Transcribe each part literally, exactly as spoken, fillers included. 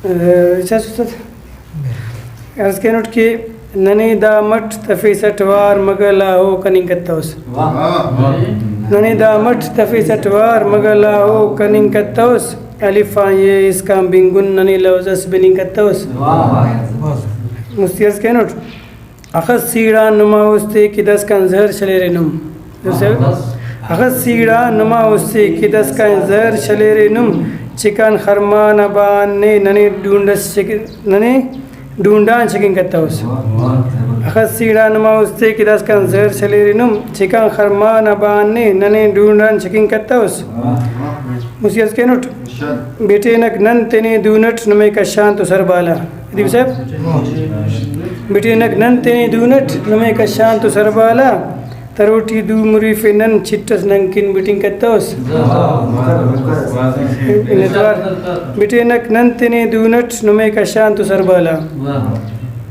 اچھا استاد، عرض کینٹ کہ ننے دا مٹ تفیسٹ وار مگہ لاہو کننگ کتوس۔ ننے دا مٹ تفیسٹ وار مگہ لاہو کننگ کتوس۔ الف آن یہ اسکان بنگن ننے لوز اس بننگ کتوس۔ مستی عرض کینٹ۔ اخس سیڑان نما استے کہ داسکان زہر شلیرے نم۔ اخس سیڑان نما استے کہ داسکان زہر شلیرے نم۔ چکان خرما نا بان نے ننے ڈونڈس چک-، ننے ڈونڈان چکن کتوس۔ اخس سیڑان نما استے کہ داسکان زہر شلیرے نم۔ چکان خرما نا بان نے ننے ڈونڈان چکن کتوس۔ مستی عرض کینٹ۔ بٹینک نن تینے دونٹ نمے کشان تو سربالا۔ ادیب صاحب، بٹینک نن تینے دونٹ نمے کشان تو سربالا، تروٹی دو مریفے نن چٹ اس ننکن بٹنگ کتوس۔ منتوار۔ بٹینک نن تینے دونٹ نمے کشان تو سربالا۔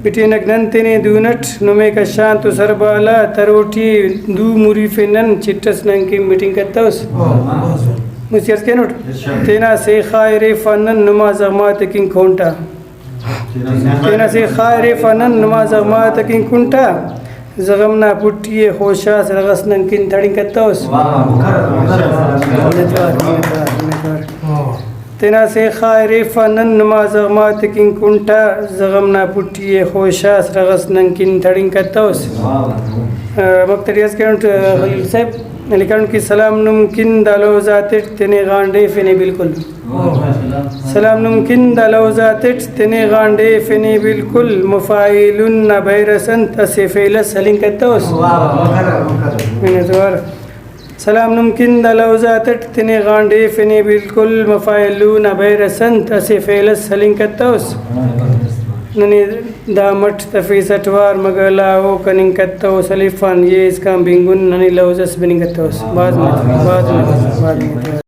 بٹینک نن تینے دونٹ نمے کشان تو سربالا، تروٹی دو مریفے نن چٹ اس ننکن بٹنگ کتوس۔ مستی عرض کینٹ۔ تینا سیخا اریفا نن نما زغمات کن کونٹا۔ تینا سیخا اریفا نن نما زغمات کن کنٹا، زغم نا پٹی ءِ خوشاس رغس ننکن تڑنگ کتوس۔ منتوار، منتوار، منتوار۔ تینا سیخا اریفا نن نما زغمات کن کنٹا، زغم نا پٹی ءِ خوشاس رغس ننکن تڑنگ کتوس۔ آ، مقطع ریاض کرنٹ، آ، خلیل صاحب لکھنٹ کہ سلام نم کن دا لوز آتیٹ تینے غانڈیفینے بالکل۔ سلام نم کن دا لوز آتیٹ تینے غانڈیفینے بالکل، مفاعلن نا بحر اس انت اسہ فعل اس ہلنگ کتوس۔ منتوار۔ سلام نم کن دا لوز آتیٹ تینے غانڈیفینے بالکل، مفاعلن نا بحر اس انت اسہ فعل اس ہلنگ کتوس۔ ننے دا مٹ تفیسٹ وار مگہ لاہو کننگ کتوس، الف آن یہ اسکان بنگن ننے لوز اس بننگ کتوس۔ بھاز منتوار، بھاز منتوار، بھاز منتوار۔